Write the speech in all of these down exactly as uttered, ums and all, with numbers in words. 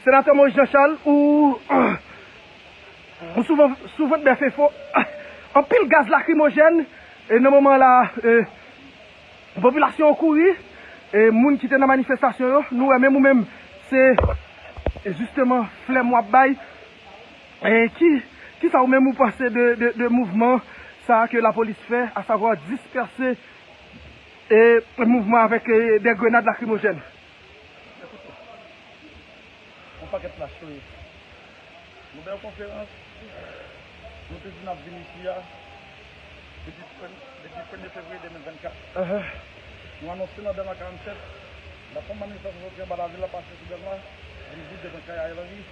Senatè Moïse Jean Charles, ou, ou sou vant, sou vant bèf enfo, anpil gaz lakrimojèn, e nan moman la, e, popilasyon an kouri, e moun ki te nan manifestasyon yo, nou wè menm ou menm, se, e jisteman, flèm w ap bay. E ki, kisa ou menm ou panse de, de, de mouvman sa a ke lapolis fè, asavwa dispèse, e, mouvman avèk, e, de grenad lakrimojèn? Ekoute, yon pakèt lach yo ye. Nou bay yon konferans, nou te di n ap vin isi a, depi premye, depi premye fevriye de mil vennkat. Nou anonse nan Dèlma karannsèt, n ap fè yon manifestasyon jodi anba lavil la, pase sou Dèlma, vin bout devan kay Ariel Henry,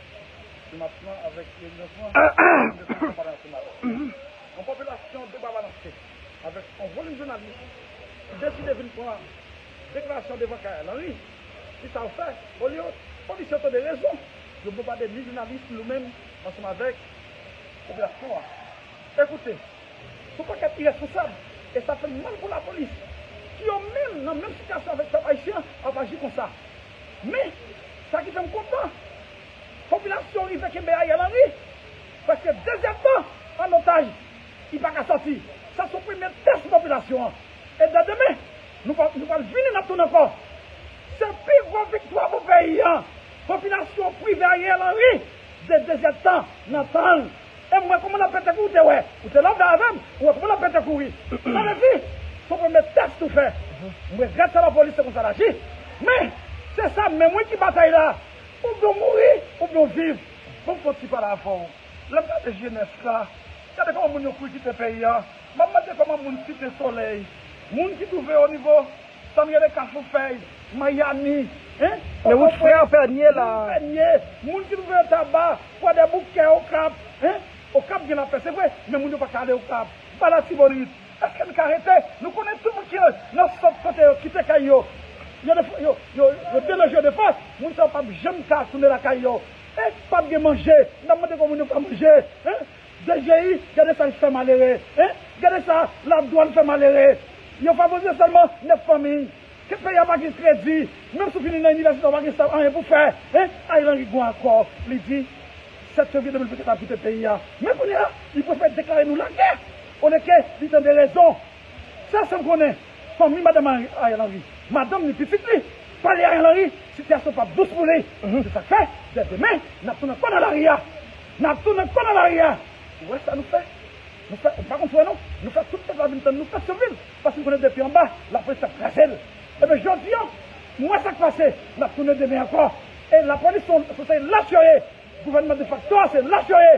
sou mach lan avèk rezidans lan, vin desann Palè Nasyonal. Yon popilasyon de bra balanse, avèk yon volim jounalis ki deside vin pran deklarasyon devan kay Ariel Henry. Kisa yo fè? Olye polisye yo tande rezon, yo bonbade ni jounalis, ni nou menm, ansanm avèk popilasyon an. Ekoute, se yon pakèt irèsponsab, e sa fè m mal pou lapolis, ki yo menm, nan menm sitiyasyon avèk pèp ayisyen an, ap aji konsa. Men, sa ki fè m kontan, popilasyon rive kenbe Ariel Henry, prèske de zèdtan an otaj, li pa ka sòti. Sa se yon premye tès pou popilasyon an. E dè demen, nou pral, nou pral vini, n ap tounen ankò. Se pi gwo viktwa pou peyi an. Popilasyon prive Ariel Henry de de zèdtan nan tann. E m wè kòman l ap pete kouri, ou te wè. Ou te la avè m, ou wè kòman l ap pete kouri. Sa vle di, se yon premye tès nou fè. M regrèt sa lapolis te konsa l aji. Men, se sa menm wi ki batay la. Oubyen w mouri, oubyen w viv. Bon, fò ti pale avè w. Lè m gade jenès la, gade kòman moun yo kouri kite peyi a. M ap mande kòman moun Site Solèy, moun ki twouve yo nivo, sa n rele Kafou Fèy, Mayani, hein? Men wout frè Pènye la. Pènye, moun ki twouve yo Taba, Kwadèboukè, Okap, hein? Okap gen lapè, se vre, men moun yo pa ka ale Okap. Ba Latibonit. Èske n ka rete? Nou konnen tout moun ki nan sant kote yo kite kay yo. Yo, yo, yo, yo deloje yo defas. Moun sa yo p ap janm ka tounen lakay yo. E p ap gen manje. N ap mande kòman moun yo fè manje. Hein? D G I, gade sa l fè malere. Hein? Gade sa ladwàn fè malere. Yo favorize sèlman nèf fanmi. Ke peyi a pa gen kredi. Menm si w fini nan inivèsite, w pa gen sa anyen pou fè. Hein? Ariel Henry gou ankò. Li di, sèt fevriye de mil vennkat ap kite peyi a. Men kounye a, li prefere deklare nou lagè olye ke li tande rezon. Sèl sa m konnen, fanmi madanm Ariel Henry, madanm li, pitit li, pale Ariel Henry, sitiyasyon p ap dous pou li. Se sa k fè, dè demen, n ap tounen ankò nan lari a. N ap tounen ankò nan lari a. Ou wè sa nou fè? Nou fè, m pa konn si w wè non, nou fè tout pèp la vin tann nou, Petyonvil, paske nou konnen depi anba, lapolis ap kraze l. Ebyen, jodi a, m wè sa k pase, n ap tounen demen ankò. E lapolis se yon, se yon lach yo ye. Gouvènman defakto a, se lach yo ye.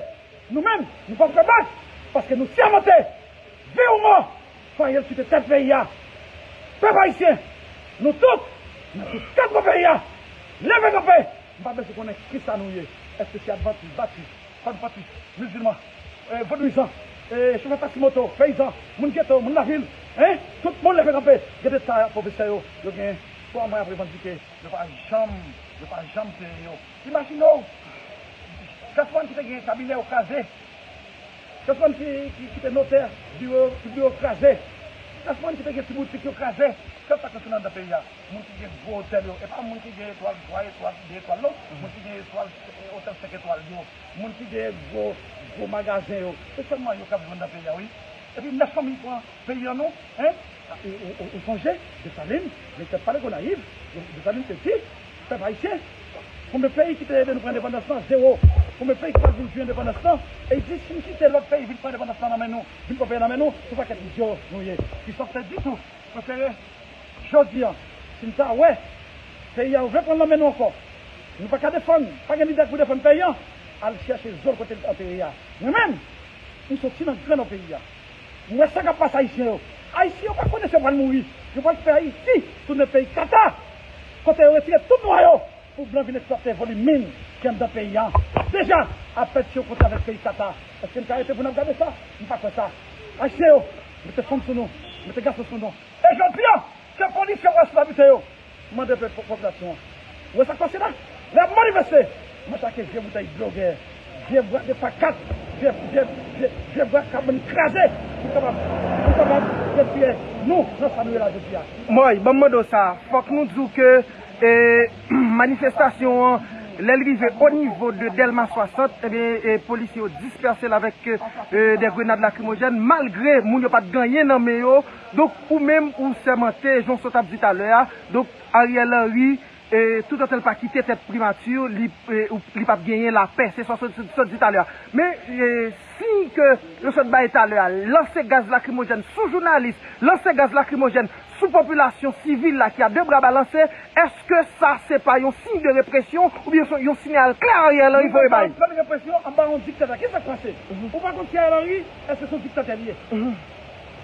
Nou menm, nou p ap fè bak, paske nou sèmante, viv ou mò, fò Ariel kite tèt peyi a. Pèp ayisyen, nou tout, nan tout kat bò peyi a, leve kanpe. M pa bezwen konnen kisa nou ye. Èske se advantis, batis, panprantis, mizilman, eh, vodouyizan, eh, chofè taksi moto, peyizan, moun geto, moun lavil, hein? Tout moun leve kanpe. Gade sa pwofesè yo, yo gen twa mwa y ap revandike. Yo pa janm, yo pa janm peye yo. Imajine w, Jasmine ki te gen kabinè yo kraze. Jasmine ki, ki, ki te notè, biwo, biwo kraze. Jasmine ki te gen ti boutik yo kraze. Kèlkeswa kote nan peyi a, moun ki gen gwo otèl yo, e pa moun ki gen etwal, twa etwal, de etwal non. Moun ki gen etwal, eh, otèl senk etwal yo. Moun ki gen gwo, gwo magazen yo. Se sèlman yo k ap viv anndan peyi a, wi. Epi nèf fanmi pran peyi an non, hein? Ou, ou, ou, ou sonje, Desalin, Lektè pale Gonayiv, Desalin te di, pèp ayisyen, konbyen peyi ki te ede nou pran endepandans lan? Zewo. Konbyen peyi ki pral vin jwi endepandans lan? E li di, si n kite lòt peyi vin pran endepandans lan nan men nou, vin pran peyi an nan men nou, se yon pakèt idyo nou ye. Christophe te di tou, prefere jodi a, si n ta wè peyi a, yo vle pran l nan men nou ankò, nou pa ka defann, pa gen lidè ki pou defann peyi an, al chèche zo l kote l antere a. Mwen menm, m soti nan gran nò peyi a. M wè sa k ap pase ayisyen yo. Ayisyen yo pa konnen si yo pral mouri. Yo pral fè Ayiti tounen peyi kata, kote yo retire tout nwa yo pou blan vin eksplwate volim min ki anndan peyi a. Deja, apèt yo kontre avèk peyi kata. Èske n ka rete pou n ap gade sa? M pa kwè sa. Ayisyen yo, mete fanm sou nou, mete gason sou nou. E jodi a, se polis yo pral sou labite yo. Mande pèp popilasyon an. Ou wè sa k pase la? Lè y ap manifeste, m atake vye boutèy dlo gè, vye bwa de pakat, vye, vye, vye, vye bwa kabann kraze, pou kapab, pou kapab retire nou nan sa nou ye la jodi a. Mòy, ban m mande w sa, fòk nou di w ke, e, manifestasyon an, Lè l rive o nivo de Dèlma swasant, ebyen, e, polisye yo dispèse l avèk, e, de grenad lakrimojèn, malgre moun yo pa t gen anyen nan men yo. Donk, ou menm, ou sèmante, jan w sot ap di talè a. Donk, Ariel Henry, e, toutotan l pa kite tèt primati, li, e, ou, li p ap genyen lapè. Se sa w sot, sot di talè a. Men, e, siy ke yo sot bay talè a, lanse gaz lakrimojèn sou jounalis, lanse gaz lakrimojèn sou popilasyon sivil la ki a de bra balanse, èske sa se pa yon siy de represyon oubyen se yon siyal klè Ariel Henry voye bay? Yon represyon anba yon diktatè. Ki sa k pase? Ou pa konn si Ariel Henry, èske se yon diktatè li ye?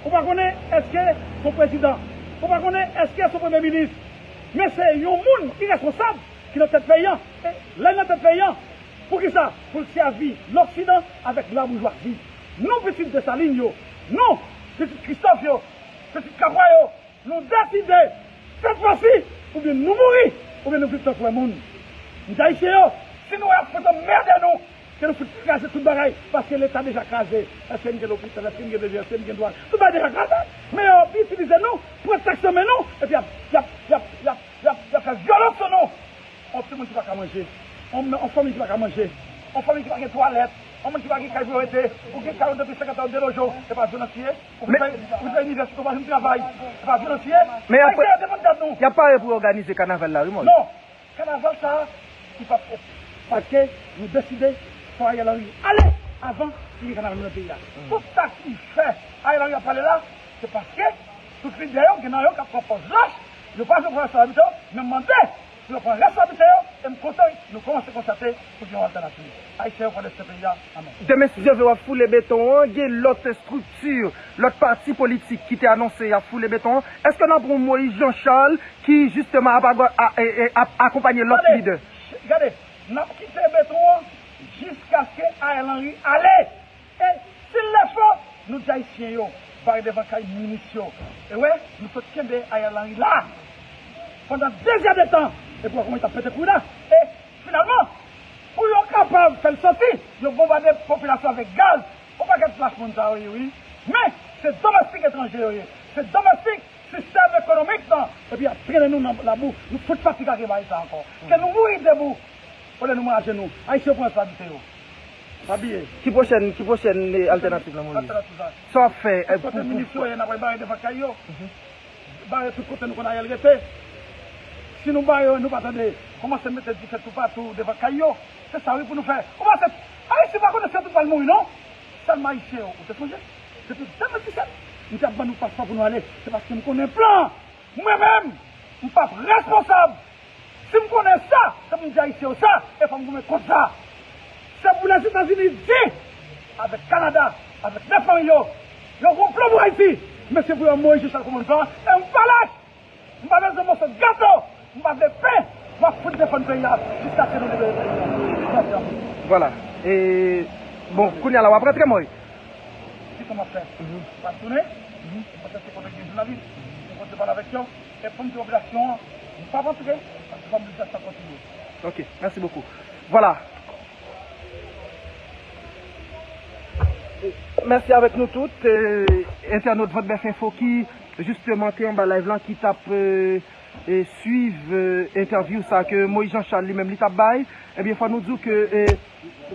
Ou pa konnen èske se yon prezidan? Ou pa konnen èske se yon premye minis? Men se yon moun ki responsab ki nan tèt peyi a. E lè l nan tèt peyi a, poukisa? Pou l sèvi Loksidan avèk laboujwazi. Nou, pitit Desalin yo, nou, pitit Kristòf yo, pitit Kapwa yo, nou deside, sèt fwa si, oubyen nou mouri, oubyen nou viv tankou lè moun. M di Ayisyen yo, si nou wè y ap fout anmède nou, ke nou fout kraze tout bagay, paske Leta deja kraze. Èske n gen lopital? Èske n gen D G? Èske n gen dwàn? Tout bagay deja kraze. Men yo itilize nou, pran tèks nan men nou, epi y ap, y ap, y ap, y ap, y ap, y ap fè vyolans sou nou. Yon timoun ki pa ka manje, yon, yon fanmi ki pa ka manje, yon fanmi ki pa gen twalèt, yon moun ki pa gen kay pou yo rete, ou gen kay ou depi senkant an, ou deloje w, se pa vyolans li ye? Ou vin fè, ou vin fè inivèsite, ou pa jwenn travay, se pa vyolans li ye? Men y ap, Ayisyen yo defann tèt nou. Y ap pare pou yo òganize kanaval la, wi, Moyiz. Non. Kanaval sa a, li p ap fèt. Paske nou deside fò Ariel Henry ale avan li gen kanaval nan peyi a. Tout sa ki fè Ariel Henry ap pale la, se paske tout lidè yo, gen nan yo k ap pran pòz lach, yo pa vle pran responsabilite yo, men m mande pou yo pran responsabilite yo, e m kontan nou kòmanse konstate pou gen yon altènativ. Ayisyen yo pran desten peyi a. Demen, si Dye vle, w ap foule beton an, gen lòt estrikti, lòt pati politik ki te anonse y ap foule beton an. Èske n ap wè yon Moyiz Jan Chal ki, jisteman, ap, a, e, e, ap akonpanye lòt lidè? Gade, gade, n ap kite beton an jiskaske Ariel Henry ale. E si l lè fò, nou di Ayisyen yo, bare devan kay minis yo. E wè, nou sot kenbe Ariel Henry la pandan de zè de tan. Epi w wè kòman li t ap pete kouri la. E finalman, pou yo kapab fè l sòti, yo bonbade popilasyon avèk gaz. Yon pakèt lach moun sa yo ye, wi. Men, se domèstik etranje yo ye. Se domèstik sistèm ekonomik lan. Epi y ap trennen nou nan labou. Nou fout fatige ak bagay sa ankò. Ke nou mouri debou, olye nou mouri ajenou. Ayisyen yo pran responsabilite yo. Pa bliye. Ki pwochèn, ki pwochèn, eh, altènativ lan, Moyiz? Altènativ la. Sa w ap fè, eh, pou, pou, pou... Tout kote minis yo ye, n ap al bare devan kay yo. Bare tout kote nou konn Ariel rete. Si nou bare yo, nou pa tande, kòmanse mete dife toupatou devan kay yo. Se sa wi pou nou fè. Ou panse Ayisyen pa konnen si yo tout pral mouri, non? Sèlman Ayisyen yo, ou te sonje? Depi de mil disèt, m te ap ban nou paspò pou nou ale. Se paske m konnen plan. Mwen menm, m p ap responsab. Si m konnen sa, se pou m di Ayisyen yo sa, e fò m goumen kont sa. Se pou Lèzetazini di, avèk Kanada, avèk nèf fanmi yo, yo konplo pou Ayiti. Men se pou yo mouri jis sa kòm plan, e m pa lach. M pa bezwen moso gato, m pa vle pen, m ap fout defann peyi a jiskaske nou libere peyi a. Mèsi anpil. Vwala. E, bon, kounye a la, w ap rantre, Moyiz? Kisa m ap fè? M ap tounen, m ap chèche kote gen jounalis, m kontre pale avèk yo, e pou m di popilasyon an, m p ap antre, paske fò mobilizasyon an kontinye. Ok, mèsi bokou. Vwala. Mèsi avèk nou tout, eh, entènot Vòtbèf Enfo ki, jisteman, te anba live lan, ki t ap, eh, eh, swiv, eh, entèvyou sa ke Moyiz Jan Chal li menm li t ap bay. Ebyen, fò nou di w ke, eh,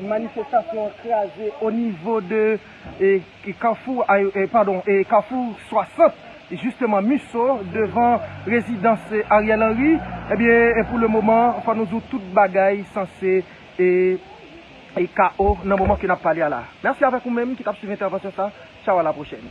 manifestasyon an kraze o nivo de, eh, Kafou, eh, padon, eh, Kafou swasant, jisteman, Miso, devan rezidans, eh, Ariel Henry. Ebyen, eh, pou le moman, fò nou di w tout bagay sanse e, e kawo nan moman ke n ap pale a la. Mèsi avèk ou menm ki t ap swiv entèvansyon sa. Tchaw, a la pwochèn.